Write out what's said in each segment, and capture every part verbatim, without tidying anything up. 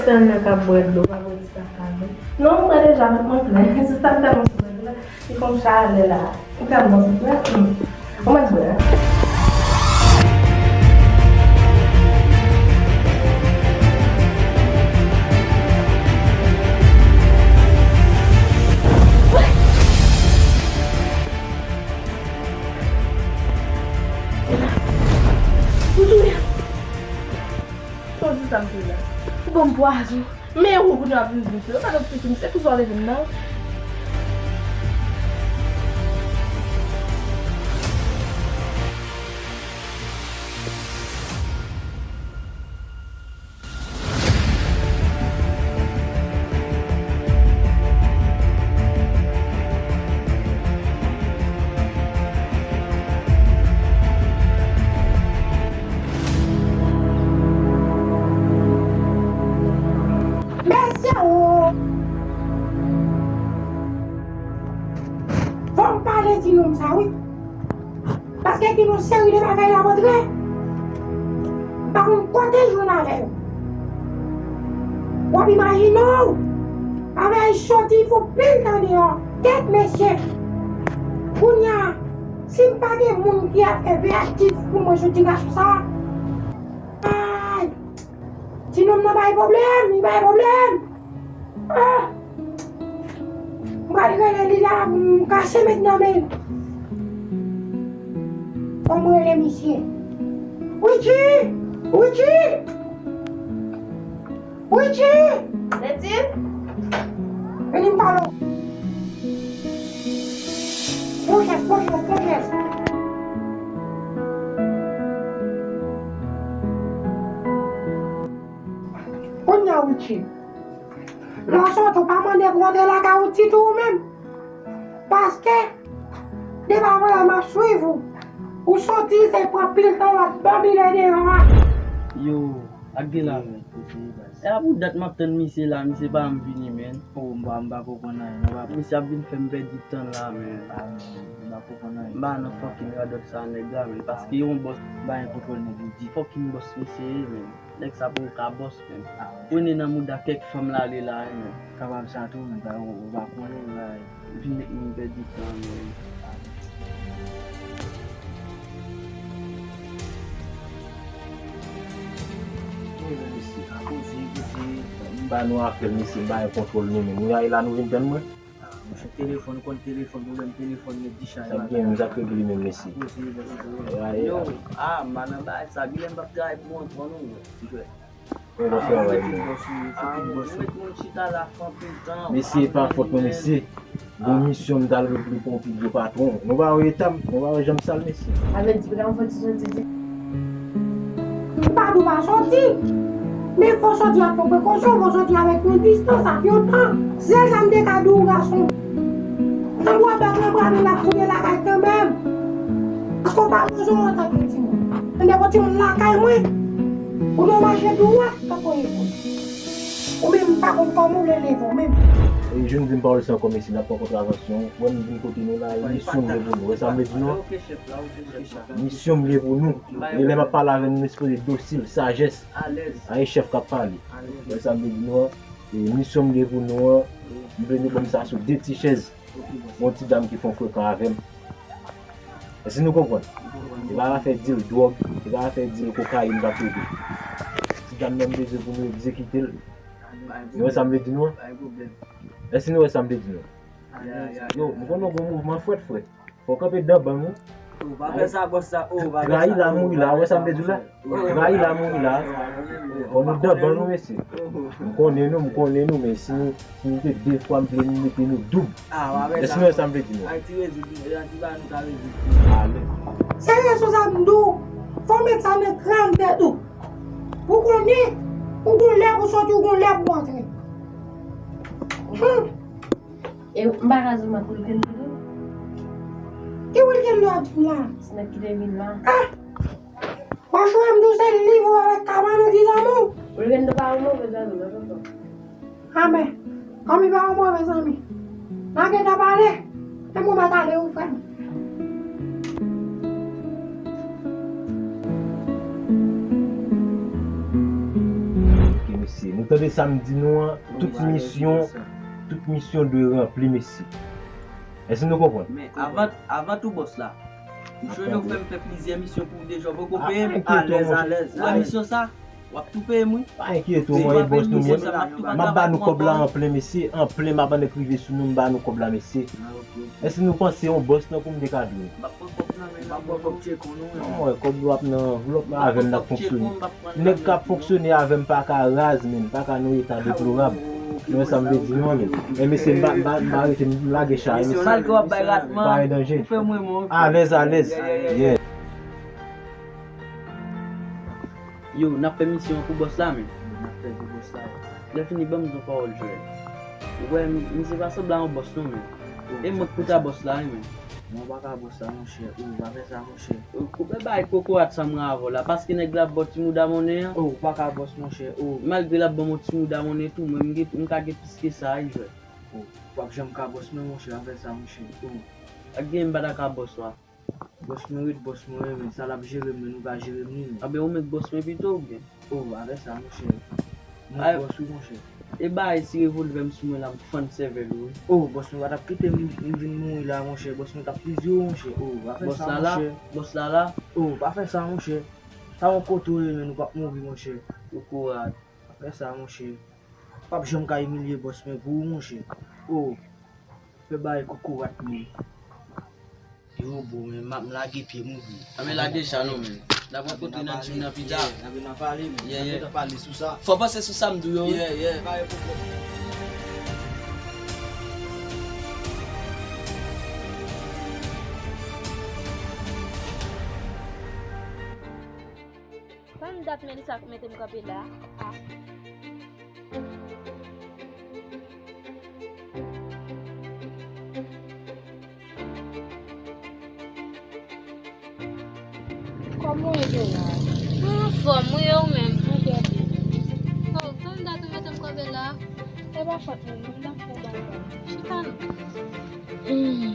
Tann nan k ap bwè dlo, pa bwè ti sa sa non. Non, m bwè deja, mwen plen. Sista m tèlman sou mwen la, li fè yon chalè la. M tèlman sou mwen. Ou mèt bwè. Ou touye m. Sa w di sa m fè la? Ou ban m pwazon. Men ou kounye a vin di m fè. Ou pa t ap touche m, se pou sa w leve m nan. Mesye o! Fò m pale ti nonm sa wi. Paske gen yon seri de bagay l ap antre. M pa konn kote l jwenn avè yo. W ap imajine w, avè l soti fè pil tan deyò. Kèt mesye. Kounye a, si m pa gen moun ki ap fè veyatif pou mwen sou ti gason sa, ay! Ti nonm nan bay pwoblèm, li bay pwoblèm. Ah! M pral rele li la, m kase met nan men l. Fò m rele misye. Witchy! Witchy! Witchy! Letty? Vini m pale w. Pran chèz, pran chèz, pran chèz. Kounye a, Witchy, lè w soti, w pa mande pou antre lakay ou ditou ou menm. Paske, depi avan yè m ap swiv ou. Ou soti, se pran pil tan w ap babile deyò a. Yo, ak gen la, men. E a pou dat m ap tann misye la, misye pa janm vini, men. Oh, m pa, m pa konprann anyen, non, papa. Misye ap vin fè m pèdi tan la, men. Ah, m pa konprann anyen. M pa nan fucking radòt sa nèg la, men. Paske yon bòs. M pa gen kontwòl nèg li di. Fucking bòs misye ye, men. Nèg sa poko ka bòs, men. Ah, wi. Ou ne nan mouda kèk fanm la ale la, men. Kapab sa tou, men, ou pa konnen la. Vin met moun pèdi tan, men. Wi, men mesye, a koze, koze. M ba nou apèl, mesye, m ba yo kontwòl nou menm. Nou ay la, nou vin tann mwen. Ah, monchè, telefòn, konn telefòn, pwoblèm telefòn, nèg di chay. Sa gen, nou sa k regle menm, mesye. A koze, mesye. Yo, ah, m pa nan bagay sa, genlè m p ap travay pou anprann ou, frè. Bon, bon, frè, mesye. Mesye, pa fòt mwen, mesye. Gon misyon m t al regle pou yon pil gwo patwon. Nou pa wè eta m, nou pa wè jan m sal, mesye. Sa vle di, piga m fè ti soti di. M pa di w pa soti. Men fò w soti ak yon prekosyon, fò w soti avèk yon distans, ak yon tan. Sèl sa m te ka di w, gason. Tankou w ap bat nan bra nou, n ap tounen lakay kanmenm. Paske w pa bezwen w antanke timoun. Tande, yon timoun lakay mwen, ou dwe mache dwat tankou yon epòl. Ou menm, m pa konn kòman w vle leve w menm. E jodi m pawòl sa ankò, mesye, n ap pran kontravansyon. Wè m vin kote nou la, e misyon m gen pou nou. Wè sa m vle di nou an? Misyon m gen pou nou. E lè m ap pale avè nou, nou sipoze dosil, sajès. A e chèf k ap pale. Wè sa m vle di nou an? E misyon m gen pou nou an, m vle nou ban m sa sou de ti chèz. Gon ti dam ki fè yon frekan avè m. Èske nou konprann? E pa afè dil dwòg, e pa afè dil kokayin k ap regle. Ti dam nan m bezwen pou nou egzekite l. Nou wè sa m vle di nou an? Èske nou wè sa m vle di nou an? Yo, m konnen w gon mouvman frèt, frè. Fò w kanpe dan bann ou. Ou pa fè sa, bòs sa. Ou pa fè sa. Trayi la, mouri la. Ou wè sa m vle di w la? Trayi la, mouri la. Fò nou dan bann nou, mesye. M konnen nou, m konnen nou, men si nou, si nou te de fwa, m vle nou mete nou doub. Èske nou wè sa m vle di nou? Ale. Se rezon sa m di w. Fò w met sa nan kran tèt ou. Pou konnen, ou gon lè pou soti, ou gon lè pou antre. Hmm. E m pa ka di w m ak Wilkendo tou? Ki Wilkendo w ap di m la? Se nèg ki te vin la. Ah! Machwè m di w se li pou avèk kabann ki zanmi w. Wilkendo pa yon move zanmi non, tonton. Amè. Kòm li pa yon move zanmi. N a gentan pale. Men mwen mèt ale wi, frè m. Ok, mesye, nou Tande sa m di nou an, tout misyon, tout misyon dwe ranpli, mesye. Èske nou konprann? Men avan, avan tou bòs la, m chonje w fè m fè plizyè misyon pou w deja, w poko peye m. Alèz, alèz. Ou wè misyon sa? W ap tou peye m, wi. Pa enkyete w, mwen e bòs nou menm. M ap ba nou kòb la an plen, mesye. An plen, m ap annik rive sou nou, m ba nou kòb la, mesye. Èske nou panse yon bòs nan pou m te ka dwe? M ap pran kòb nan men l. M ap pran kòb tcheko non. Non, mwen, kòb yo ap nan anvlòp la, avè m n ap fonksyone. Nèg k ap fonksyone avè m pa ka raz, menm, pa ka nan yon eta deplorab. Ou wè sa m vle di non, menm. E mesye, m pa, m pa, m pa rete, m lage chay, mesye. Malgre w ap bay ratman, pa gen danje. Ou fè mwen, mwen. Alèz, alèz. Yeah. Yo, n ap fè misyon an pou bòs la, menm. N ap fè pou bòs la. Lè fini, ban m di w pawòl, Joel. Ou wè, m, misye pa sanble a yon bòs non, menm. E mwen k pou ta bòs la, wi, menm. Non, ou pa ka bòs la, monchè. Ou pa fè sa, monchè. Ou koupe bay kokorat sa mwen avè w la, paske nèg la ap ba w ti mouda monnen an. Oh, ou pa ka bòs, monchè. Oh. Malgre l ap ban m yon ti mouda monnen tou, mwen, m gen, m ka gen plis ke sa, wi, Joel. Oh, ou p ap janm ka bòs mwen, monchè, pa fè sa, monchè. Oh. Ak gen m pa ta ka bòs la. Bòs mwen ret bòs mwen, men sa l ap jere m, men nou ka jere m li, men. Anben, ou menm k bòs mwen pito, oubyen? Oh, avè sa, monchè. Mwen bòs wi, monchè. E bay ti revòlvè m sou mwen la, m fann sèvèl ou, wi. Oh, bòs mwen pa t ap kite m, m vin mouri la, monchè. Bòs mwen t ap fizye w, monchè. Oh, pa fè sa, monchè. Bòs la la? Oh, pa fè sa, monchè. Sa yon kote w ye, men ou p ap mouri, monchè. Kokorat. Pa fè sa, monchè. P ap janm ka imilye bòs mwen pou ou, monchè. Oh. Fè bagay kokorat, men. Yo, bon, men m ap lage pye m, wi. A, men lage sa non, men. N ap rankontre nan gym nan pita. N ap pale, men. Yeah, yeah. N ap pale sou sa. Fò w panse sou sa m di w yo, wi. Yeah, yeah. Pa gen pwoblèm. Tann dat Melissa k mete m kanpe la a. Kòman w ye, Joël? Mwen anfòm, wi, e ou menm? Mwen byen. Oh, tann dat ou mete m kanpe la a. E pa fòt mwen, non, m t ap fè bagay. Chita non. Hmm.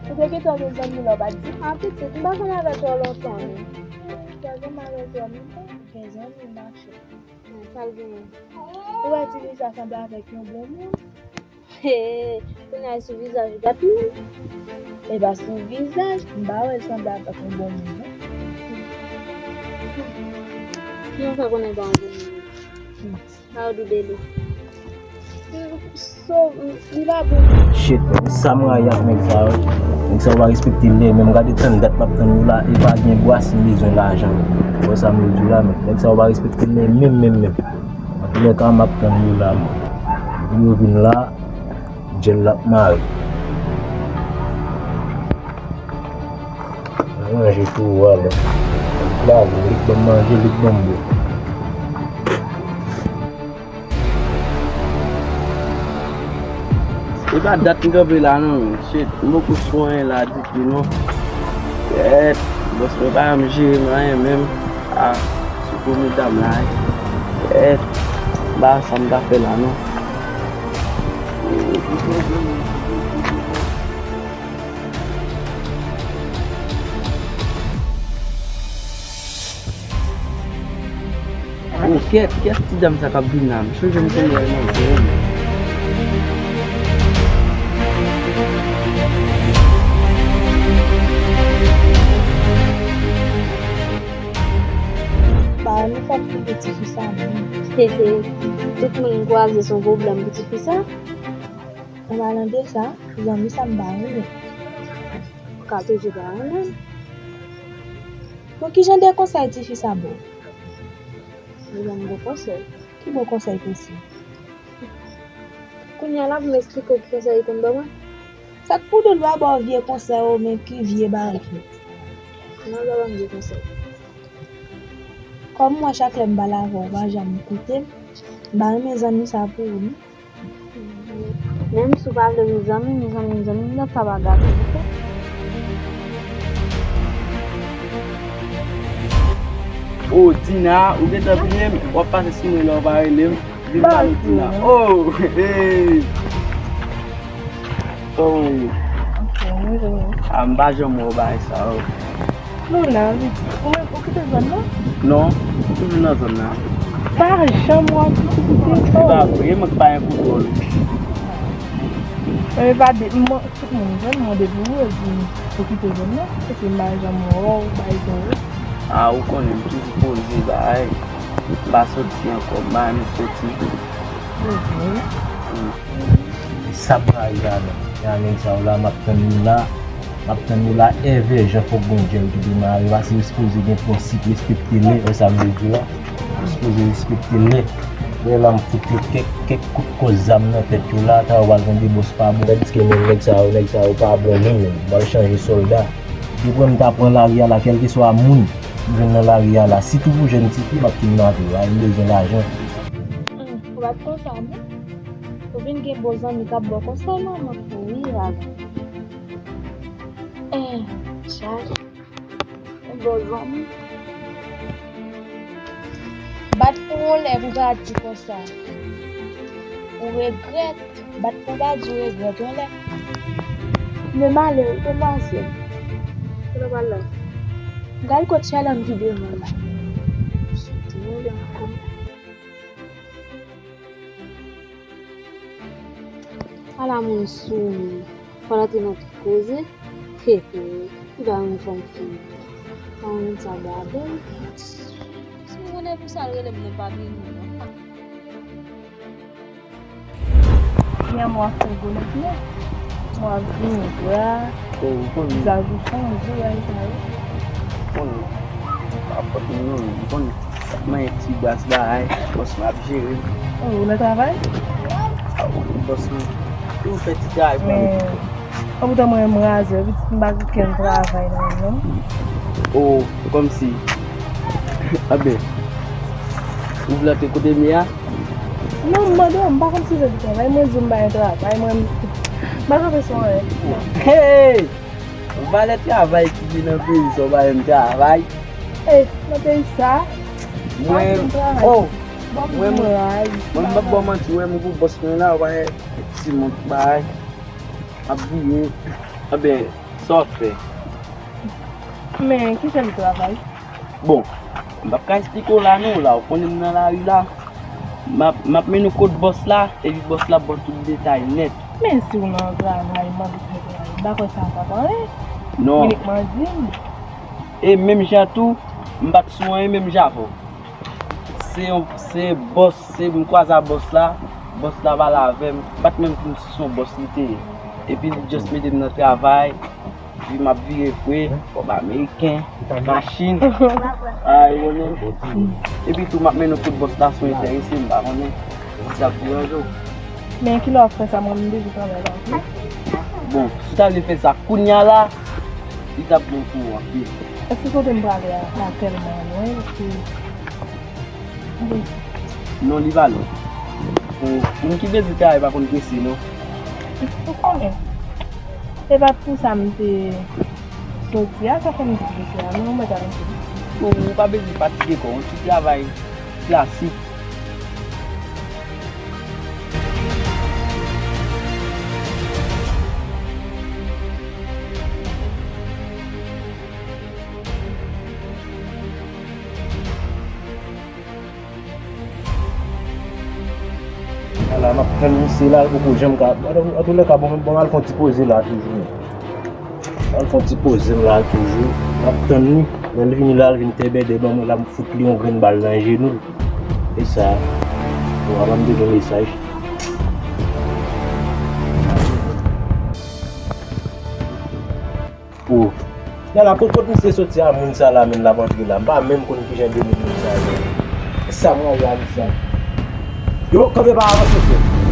Ou te gentan gen zanmi la, ou pa t di m, a pitit, m pa konn avè twò lontan, non. Ou te gen malè twò lontan, gen zanmi mache. Men, sa l genyen? Ou wè ti fi sa sanble avèk yon bon moun? He, kounye a sou vizaj ou gate menm. E pa sou vizaj, m pa wè l sanble avèk yon bon moun, non. Kijan w fè konnen l pa yon bon moun? Hmm. Sa w di de li? So, li pa bon. Shit, sa m rayi ak nèg sa yo. Nèg sa yo pa respekte lè menm. Gade tann dat m ap tann yo la, e pa gen bwa si m bezwen lajan. Ou wè sa m vle di w la, men nèg sa yo pa respekte lè menm, menm, menm. Antoulèka, m ap tann yo la, men pou yo vin la, djèl la ap mare. Mwen manje tou, wè, men. Li k ban m manje, li k ban m bwè. E pa dat m kanpe la non, men. Shit, m poko sou anyen la ditou non. Kèt, bòs mwen pa janm jere m anyen menm. Ah, sou kou medam la, wi. Kèt, m pa wè sa m ta fè la non. Oh, kèt, kiyès ti dam sa k ap vin la? M sonje m konn wè l nan zòn. Ba nou fòk touye ti fi sa menm. Tout moun m kwaze se yon pwoblèm pou ti fi sa. An palan de sa, zanmi sa m pa renmen. Ou ka toujou pa renmen l. Bon, kijan de konsèy ti fi sa ba w? Li ban m bon konsèy. Ki bon konsèy posib? Kounye a la pou m eksplike w ki konsèy li konn ban mwen. Sa k pou di l pa ba w vye konsèy ou, men ki vye bagay ki. Non, l pa ban m vye konsèy. Kòm mwen, chak lè m pale avè w, ou pa janm koute m, m pa renmen zanmi sa pou ou, non. Menm si w pa vle m zanmi m, zanmi m, zanmi m, lòt sa pa gate, oke? Oh, Dina, ou gentan bliye m? W ap pase sou mwen lè w pa rele m. Vin pale, Dina. Oh, hey. Kòman w ye? Ok, mwen jwenn ou. Ah, m pa janm wè w bagay sa yo. Nou la, wi. Ou menm, ou kite zòn nan? Non, m toujou nan zòn nan. Pa janm wè yon ti koute. Se pa vre, mwen ki pa gen kontwòl. Men pa de, mwen, tout moun jwenn mwen depi ou di m okipe zòn nan. Epi m pa janm wè w bay zòn yo. A, ou konnen m toujou poze bay. M pa soti ankò, m pa renmen soti. Mhm. Mm. Sa pral la menm. Ya nèg sa yo la, m ap tann yo la. M ap tann yo la, èvè jan fòk Bondye ki demare, paske yo sipoze gen prensip, respekte lè, wè sa m vle di la. Yo sipoze respekte lè. Wè la m fout yo kèk, kèk kout kòz zam nan tèt yo la, ta yo pral pran de bòs pa bon. Tandiske menm nèg sa yo, nèg sa yo pa bon menm, menm. M pral chanje sòlda. Depi m ta pran lari a la, kèlkeswa moun m jwenn nan lari a la, sitou pou jèn tifi, m ap kidnape yo, a, m bezwen lajan. Hmm, ou pa t konsa, non? Ou vin gen bon zanmi k ap ba w konsèy, manman, pou wi, ala. Eh, chay. Yon bon zanmi. Bat pou yon lè pou pa di konsa. Ou regrèt. Bat pou pa di w regrèt yon lè. Men malè, demwazèl. Kote w pral la? Gad kot chalè m ki devan la. Soti yon lè ankò. Ala moun sou moun. Fò l antre nan tout koze. He, he. Li pa renmen fanm fi. Pa renmen sa gade. Si m konnen pou sa l rele m nan pa vini non. Kounya m w ap fè gwo nèg la. M w ap vin gra. Oh, ou konnen. Vizaj ou chanje, bagay sa yo. Ou konnen. Pa fòt mwen non, ou konnen. Mwen ti bas bagay, bòs mwen ap jere. Oh, ou nan travay? Ah, ou bòs mwen. Ou fè ti travay pou mwen. Kòm ou ta mwen m razè, pitit m pa gen kenn travay nan menm non. Oh, kòmsi. Anben, ou vle antre kote m ye a? Non, m mande w, m pa konn si se travay, mwen di w m pa gen travay, mwen m pa kanpe sou anyen. Hey! Valè travay ki gen nan peyi sa, w pa menm travay. Eh, nan peyi sa? Mwen, oh, mwen, mwen m ap ba w manti, wè m gwo bòs mwen la, wè ti mont bay. Ap biye. Anben, sa w ap fè? Men, ki jan de travay? Bon, m p ap ka esplike w la non, la, ou konnen m nan lari la. M ap, m ap mennen w kot bòs la, epi bòs la ap ba w tout detay nèt. Men si w nan yon travay, m anvi fè travay, m pa kwè sa ap anyen. Non. Inikman di m. E menm jan tou, m pa t sou anyen menm jan avè w. Se yon, se bòs, se m kwaze a bòs la, bòs la pale avè m, m pa t menm konn si se yon bòs li te ye. Epi li just mete m nan travay, epi m ap vire vre, kòb ameriken, machin, ay, ou konnen. Epi tou m ap mennen w kot bòs la si w enterese, m pa konnen si sa ap deranje w. Men kilè w ap fè sa, mwen m bezwen travay la, oke? Bon, si w ta vle fè sa kounya la, li t ap bon pou ou anpil. Èske kote m prale a pa tèlman lwen, paske Non, li pa lwen. Pou moun ki bezwen travay pa konn prese non. Ou konnen. Se pa t pou sa m te soti a, sa fè m te prese a, men ou mèt avanse. Ou, ou pa bezwen fatige kò w, yon ti travay klasik. Ala, m ap tann misye la, l poko janm ka. An, antoulèka, bon, bon, m al fè yon ti poze la toujou. M al fè yon ti poze m la toujou. M ap tann li. Lè l vini la, l vin tèbèdè ban mwen la, m fout li yon grenn bal nan jenou l. E sa, bon, avan m te gen mesaj. Oh. Nana, kot, kot misye soti a, moun sa la menm l ap antre la? M pa menm konn kijan de moun moun sa ye. Sa mwen wè a misye. Yo, kanpe pa avanse frè.